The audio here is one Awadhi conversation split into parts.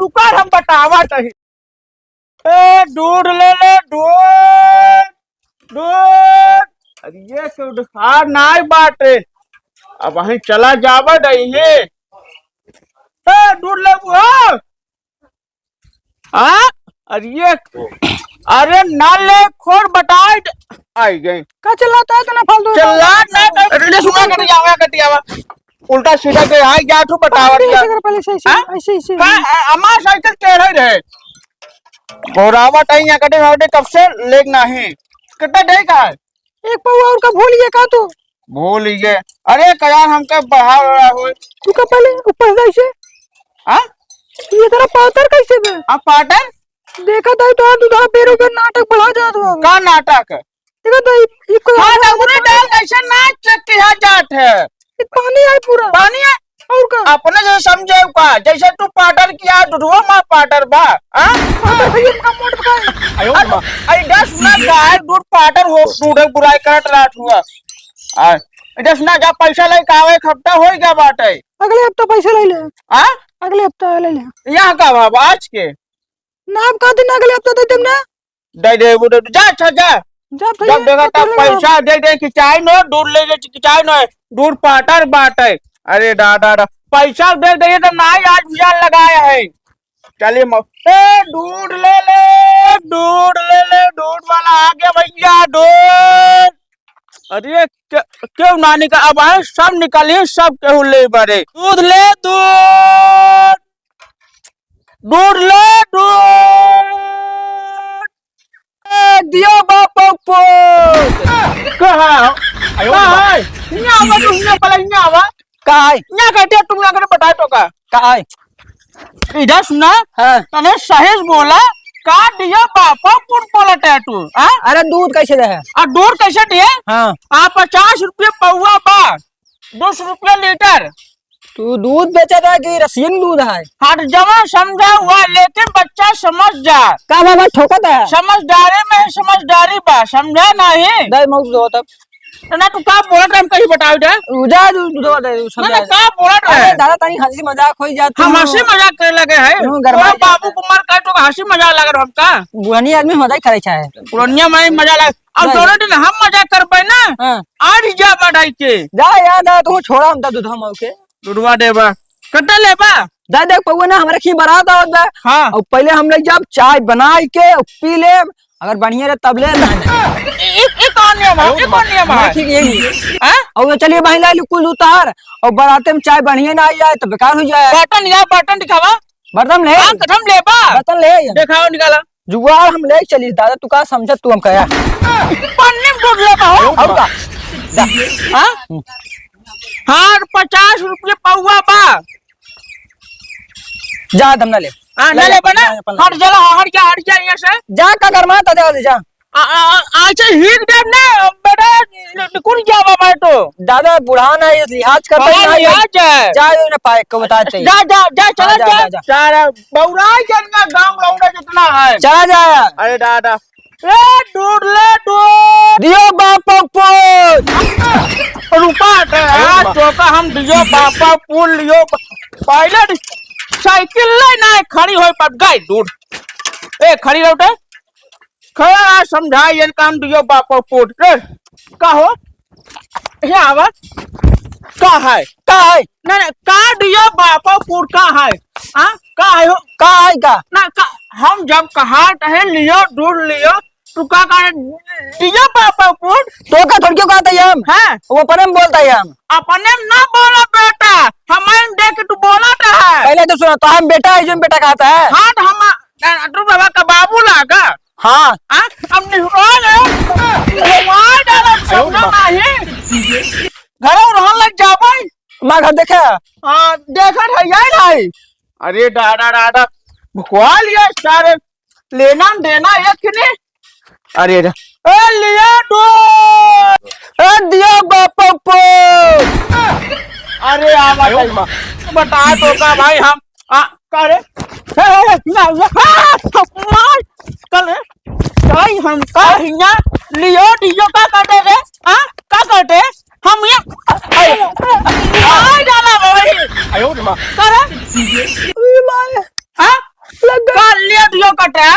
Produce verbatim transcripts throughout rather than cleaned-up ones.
रुका, हम बतावत हई। ए, दूध ले ले, दूध, दूध। अरे, ये तो दूध नाई बाटे। अब वहीं चला जावा नहीं है। ए, दूध ले, हो। हाँ? अरे, ये, अरे, ना ले, खोर बताए द-, आई गए। का चिल्लाता है इतना फालतू? चिल्ला ना, अरे, ले, सुना, कट जावा, कट जावा। उल्टा सीधा के, हाँ, जा, तू बतावा अरे, दिया। ऐसे कर, पहले ऐसे, ऐसे, हाँ? ऐसे, ऐसे। हाँ, अ-, हमार साइकिल टेढ़े रहे। घोरावा टाइम यहाँ कटे, कब से लेग नाही। कितना देर का है? एक पौवा और का भूल गया का तू? भूल गए। अरे, कयार हमका बढ़ा रहा हो। तू का पहले ऊपर से ऐसे? हाँ? ये तेरा पातर कैसे बे? हाँ, पातर? देखा था तो दूधा बेरो के नाटक बढ़ा जात बा। का नाटक? देखा तो ई, ई कोई हाँ, आदमी डंगरी डाल कैसे नाच किया जात है? ई पानी है पूरा। पानी है? और का? अपने से समझे का, जैसे तू पाटर किया, दूधवा मा पाटर बा, हाँ? पाटर भैया का मोट बा। आयो अरे, माँ। अरे, दस ना गाय दूध पाटर हो, दूध बुराई करत रहत हुआ। आ, दस ना जा पैसा लेके आवे, एक हफ्ता हो गया बाटे। अगले हफ्ता पैसा ले ले। हाँ? अगले हफ्ता ले ले। यहाँ का भाव आज के? ना, आप कह दिन अगले हफ्ता दे देम ना। दे दे, वो दे, जा, अच्छा, जा। जा, भैया, जब देखा तब पैसा दे दे, खिंचाई न, दूर ले जा, खिंचाई न, दूर पाटर बाटे। अरे दादा, दा, पैसा दे दे, तो ना ही आज भैया लगाया है। चलिए, म-, ए, दूध ले ले, दूध ले ले, दूध वाला आ गया भैया, दूध। अरे, क्यों, क्यों ना निकाल, अब आए, सब निकालिए, सब केहू ले बरे। दूध ले, दूध। दूध ले, दूध। ए, दियो बापा पूत। कहाँ? आयो कहाँ बाप। है? यहाँ आवा, तू यहाँ पहले यहाँ आवा। कहाँ है? यहाँ कहते हैं, तुम यहाँ कहते बताए तो का? कहाँ है? इधर सुना। हाँ। तने सही से बोला, का दियो बापा पूत बोला टैटू, हाँ? अरे दूध कैसे दे है? आ दूध कैसे दिए? हाँ। आ पचास रुपये पौवा बा, दो सौ रुपया लीटर। तू दूध बेचत है कि रसियन दूध है? हर जमा समझा हुआ, लेकिन बच्चा समझ जा। का बाबा ठोकत है? समझदारी में ही समझदारी बा, समझा नहीं? दे मौत दो तब। ना, ना, तू का बोलत रहे, हम कहीं बताओ जा। उ जा, दू-, दूधवा दे, उ ना, ना, समझा। का बोलत अरे रहे? दादा, तनी हंसी मजाक होई जात हम हो। हंसी मजाक करे लगे है। तू गरमा तोरा जा। बाबू को मार काटो का हंसी मजाक लग रहा हमका? बुढ़नी आदमी मजाक करे चाहे। पुरनिया में मजा लग अब नहीं। दोनों दिन हम मजा करबे ना, हाँ। आठ जा बढ़ाई के। जा यार, जा, तू छोड़ा हम तो दूधवा मऊ के। दूधवा देबा। कत्ता लेबा? जा देख पौवा ना, हमरा खी बारात आवत बा। हाँ। और पहले हम ले जाब चाय बनाई के और पी लेब, अगर बढ़िया रहे तब ले ना। ए, ए, ए कौन नियम है? ए कौन नियम है? ठीक यही। हाँ? और चलिए भाई ला ली कुल उतार और बाराते में चाय बढ़िया ना आई जाए तो बेकार हो जाए। बर्तन या बर्तन दिखावा। बर्तन ले। हाँ, कथम लेबा? बर्तन ले। दिखाओ निकाला। जुगाड़ हम ले चली दादा, तू का समझत तू हम कया? पन्नी में डूब लेबा हो। और का? जा। हाँ? हार पचास रुपये पौवा बा। जा, हम ना ले। हाँ, ना ले, लेबा ना? जा, अपन ले। हट जला, हट जा, हट जा यहाँ से। जा, का गरमा ता दे, जा। आ, आ, आ, अच्छा, हीक देब ना, बेटा, निकुल जावा मैं तो। दादा, बुढ़ान है, ये लिहाज करता ही हाँ, ना है। लिहाज है। जा, जो ना पाए, को बताते ही। जा, जा, जा, चला हाँ, जा, जा, जा, जा। सारा बौराई जतना गाँव लौंडा जितना है। चला जा। अरे दादा। ए, दूध ले, दूध। दियो बापा पूत। रुका थे, आज तो का हम दियो बापा पूत लियो ब-, पहले साइकिल ले ना खड़ी होई पर गई दूध। ए, खड़ी रहो ते। खड़ा समझा ये काम दियो बापा पूत। ए, का हो? यहाँ आवा। का है? का है? नहीं, नहीं, का दियो बापा पूत का है? हाँ? का है हो? का है का? ना, का, हम जब कहा कहे लियो, दूध लियो, तू का कहे, दियो बापा पूत? तो का थोड़ी क्यों कहते हैं हम? हाँ। वो अपने में बोलता है हम। अपने में ना बोला बेटा, हमें देख के तू बोला था। पहले तो सुना, तो हम बेटा है, जो बेटा कहता है। हाँ, तो हम, ना, तू बाबा का बाबू लागा। हाँ। हाँ, हम निहुरा ले। अरे मार डाला, अरे सपना माँ। माही। घर और रहन लग जाबै। माँ घर देखे? हाँ, देखत है, यही नहीं। अरे डाडा, डाडा, भुकवा लिया सारे, लेना न देना एक नहीं। अरे रे, ए लिया दो, ए दिया बापा पो। अरे आवा आयो। भाई, बता तो का भाई हम, आ, का रे? ए, ए, ए, ना, ना, आ, मार, का रे? भाई हम का हिया लियो दियो का करते रे? आ, का करते? हम ये, आ, आ, आ, डाला भाई। आयो रे माँ। का रे? अरे माँ। हाँ? कर लिया दियो कटा।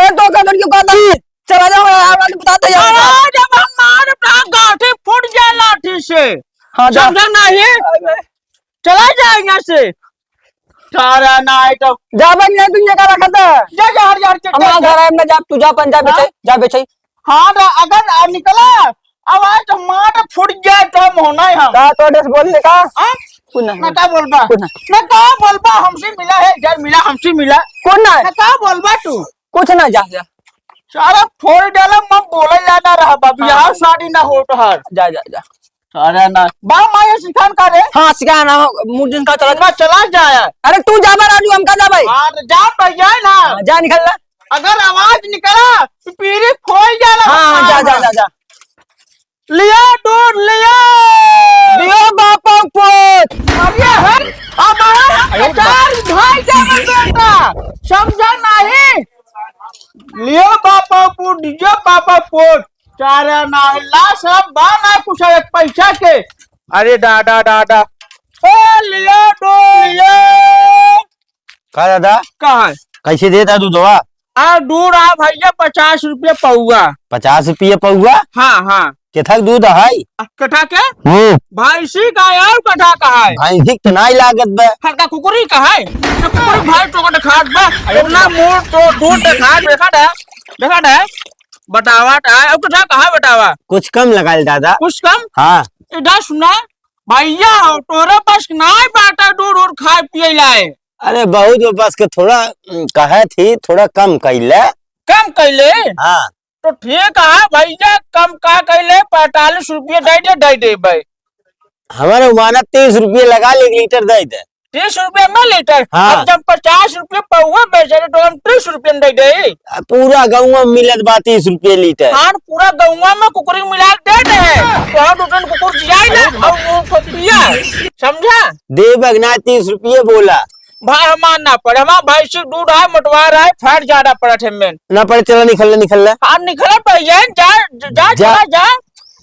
ए, तो का करके कहता है? चला जाओ, हमरा के बताते जाओ। अरे, जब हम मार अपना गांठी फूट जाए लाठी से। हाँ, जा। समझा नहीं? अरे। चला जाए यहाँ से। सारा ना आए तो। जा बन, नहीं दुनिया का रखा था। जा, जा, हट, जा, हट, हमारा जा। घर है, मैं जा, तू जा, अपन जा, हाँ? बेचे, जा, बेचे। हाँ, तो अगर आ निकला, अब आज तो मार फूट जाए तो हम होना है हम। का तो ड्रेस बोल ले का? हाँ? कुछ ना। ना का बोलबा? कुछ ना। ना का बोलबा, हमसे मिला है, इधर मिला, हमसे मिला। कुछ ना। ना का बोलबा तू? कुछ ना, जा, जा। सारा फोड़ डाला, मैं बोले जाना रहा बाबू, हाँ, यहाँ हाँ। शादी ना हो तो हर। जा, जा, जा। सारा ना। बा माया सिखान का रे? हाँ, सिखान, हाँ, मुर्जिन का चला। मैं चला जाया। अरे तू जा बा राजू, हम का जा भाई? हाँ, तो जा भैया ना। हाँ, जा निकल ला। अगर आवाज निकला, तो पीरी खोल जाला। हाँ, हाँ, जा, जा, हाँ। जा, जा। लिया दूध लिया। दियो बापा पूत। अब ये है, अब आया है आयो बा- अचार भाई जावे बेटा। समझा नहीं? लियो बापा पूत, दियो बापा पूत। चारा ना ला सब बा ना कुछ एक पैसा के। अरे डाडा, डाडा। ए, लियो दूध लियो। का दादा? का है? कैसे देता दूधवा? आ, दूध आ भैया, पचास रुपये पौवा। पचास रुपये पौवा? हाँ, हाँ। केथक दूध है? आ, कठा के? हम्म। भैंसी का है और कठा का है? भैंसी के तो नाई लागत बा। हल्का कुकुरी का है? तो कुकुरी भाई चोकट खात बा। इतना मोट तो दूध देखा, देखा था, देखा था। बतावा था, अब कठा का है बतावा? कुछ कम लगा ले दादा। कुछ कम? हाँ। इधर सुना, भैया हो, तोरे पास नाई बाटा दूध और खाए पिए लाए। अरे बहुत वो बस के थोड़ा, उम, कहे थी, थोड़ा कम कैले। कम कैले? हाँ। तो ठीक है भैया, कम का कैले, पैंतालीस रुपये दे दे, दे दे भाई। हमारे माना तीस रुपये लगा ले, एक लीटर दे दे। तीस रुपये में लीटर? हाँ। अब जब पचास रुपये पौवा बेचे रहे, तो हम तीस रुपये में दे दे। आ, पूरा गौवा में मिलत बा तीस रुपये लीटर। हाँ, पूरा गौवा में कुकुरी मिला के दे दे। तो हम दो टन कुकुर जियाई ना, और वो खोपिया, समझा? देबक ना तीस रुपये बोला। भाई, हमार ना पड़े, हमार भैंसी दूध है, मोटवा रहा है, फैट ज्यादा पड़त है मेन। ना पड़े, चला निकल ले, निकल ले। हाँ, निकल पड़े, जा, जा, जा। चला जा।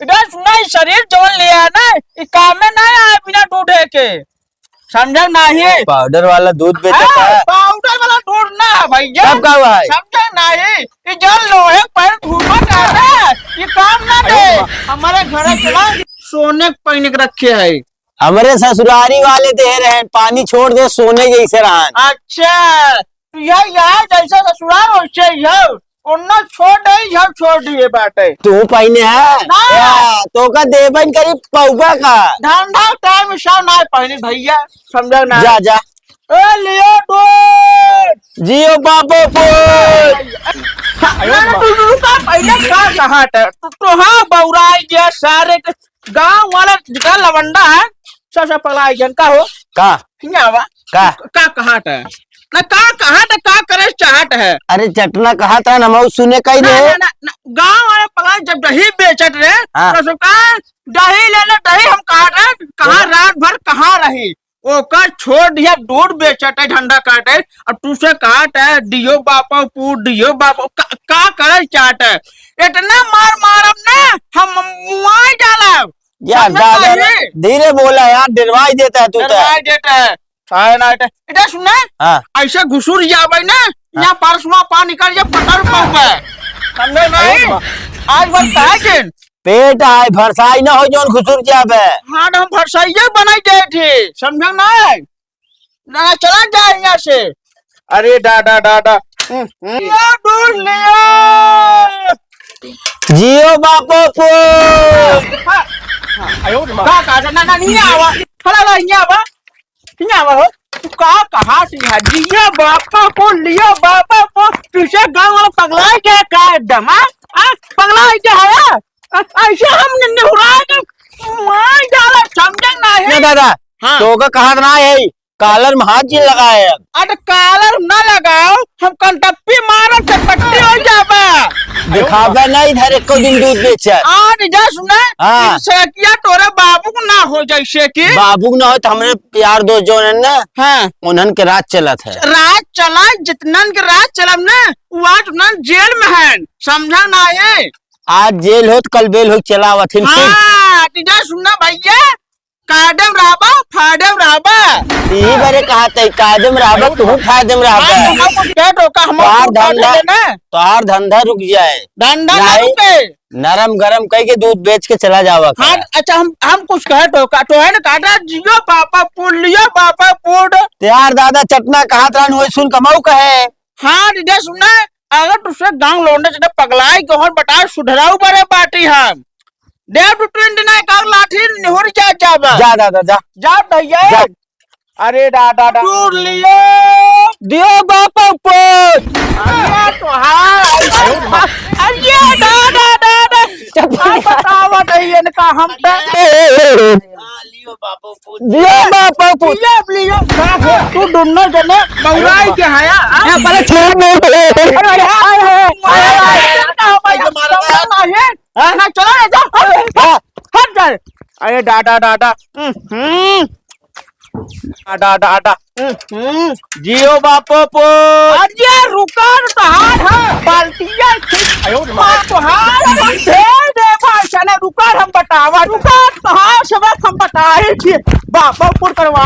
इधर सुना, ई शरीर जवन ले आया ना, ई काम में ना आए बिना दूधे के। समझा नहीं? पाउडर वाला दूध बेचत हाँ, है। पाउडर वाला दूध ना है भैया। तब का हुआ है? समझा नहीं? ई जवन लोहे पर घूमत है ना, ई काम ना दे। अरे वाह। हमारे घर चला, सोने के पहिने के रखे है। हमरे ससुरारी वाले दे रहे हैं, पानी छोड़ दे, सोने जैसे रहन। अच्छा, तो यह, यह जैसा ससुराल वैसे ही है, ओन्ना छोड़ दे, यह छोड़ दिए बाटे। तू पहिने है? ना। या, तो का देबन करी पौवा का? धंधा टाइम से ना पहिने भैया, समझा ना। जा, जा। ए, लियो दूध। जियो बापो पूत। ना, ना, तू, तू का पहले का कहा था? तू तो हाँ बौराई गया सारे के गांव वाला जितना लवंडा है, सब, सब पगला गया। का हो? का? हियाँ आवा। का? का कहत है? ना का कहत है, का करे चाहत है? अरे चटना कहत है, हम सुने कही ना, दे। ना, ना, ना, गाँव वाले पगला जब दही बेचत रहे, हाँ। तो सब कहा, "दही ले ले, दही हम कहत है, कहाँ बोला। रात भर कहाँ रही?" ओकर छोड़ दिया, दूध बेचत है, धंधा करत है, और तू से कहत है, "दियो बापा पू, दियो बापा," का, का करे चाहत है? इतना मार मारब ना, हम मुआई डालब। यार, समझ दादा, नहीं? धीरे बोला यार, डरवाई देता है तू तो। डरवाई देता है। सारे नाटे। इधर सुन ना। हाँ। ऐसे घुसुर जाबे ना, हाँ। यहाँ परसवा पा निकल जा, पकड़ पाऊबे। समझे नहीं? अरे वाह। आज बार कहा के? पेट आए, भरसाई ना हो, जौन घुसुर जाबे। हाँ, तो हम भरसाइये बनाई दे थे, समझे नहीं? ना, चला जाए यहाँ से। अरे डाडा, डाडा। हम्म, हम्म। लियो, दूध लियो। जियो बापो पो। हाँ। हाँ। का, का, ना, ना, नहीं आवा। खड़ा ला, नहीं आवा। नहीं आवा हो। तू का, कहाँ से यहाँ? जियो बापो पो, लियो बापो पो। पीछे गाँव वाला पगला है क्या? का एकदम, हाँ? हाँ? पगला है क्या है? अ-, ऐसे हम निहुरा के मार डाला, समझे ना है? ना दादा, हाँ। तो का कहा ना है? कॉलर में हाथ जिन लगाए अब। अरे कॉलर ना लगाओ, हम कंटप्पी मारब, चटपट्टी हो जाबा। दिखाबे ना इधर एको दिन दूध बेचे। आज जा सुना, हाँ। सड़किया तोरे बाबू को ना हो जैसे कि। बाबू को ना हो तो हमरे यार दोस्त जौन है ना, हाँ। उन्हन के राज चलत है। राज चला, जितनन के राज चलब ना, वो आज उन्हन जेल में है, समझा ना है? आज जेल होत, कल बेल होत, चलावत हिन फिर। हाँ, तो जा सुना भैया, कायदे में रहबा, फायदे में रहबा। ई बरे कहा तई, कायदे में रहबा, तू फायदे में रहबा। हाँ, हम कुछ कह तो का, हम तोहार धंधा, लेना। तोहार धंधा रुक जाए। धंधा ना नहीं, रुके। नरम गरम कह के दूध बेच के चला जावा हाँ, करा। अच्छा, हम, हम कुछ कहे तो का, तो है ना, काटा जियो बापा पुल, लियो बापा पुल। तोहार दादा चटना कहा तरान, वही सुन कमाऊ कहे। हाँ, दीदी, सुना, अगर तुझसे गाँव लौंडे से पगलाई के होन बता, सुधराऊ बरे बाटी हम। देव टू ट्वेंटी ना, एक और लाठी निहुर जा, जाबा। जा दादा, जा। जा भैया। जा। अरे दादा, दादा। दूर लियो। दियो बापा पोत। अरे तो हाँ। अरे दादा, दादा। चप्पल। अब बतावा नहीं इनका हम तो। ए, ए, ए, ए। दियो बापा पोत। लियो, लियो। तू दोनों जने बउराई के हया, हाँ? ए, पहले छोड़ दे। अरे, अरे, अरे, अरे, अरे, अरे, अरे, हाँ? ना, चलो ना, जाओ। हाँ। हट जा। अरे दादा, दादा। हम्म। दादा, दादा। हम्म। जियो बापो पो। अरे रुका तो, तोहार है। बाल्टिया खींच। आयो रे माँ। तोहार हम दे दे भाई, चले रुका, हम बतावा। रुका, तोहार सबक हम बताए छी। बापो पुर करवाए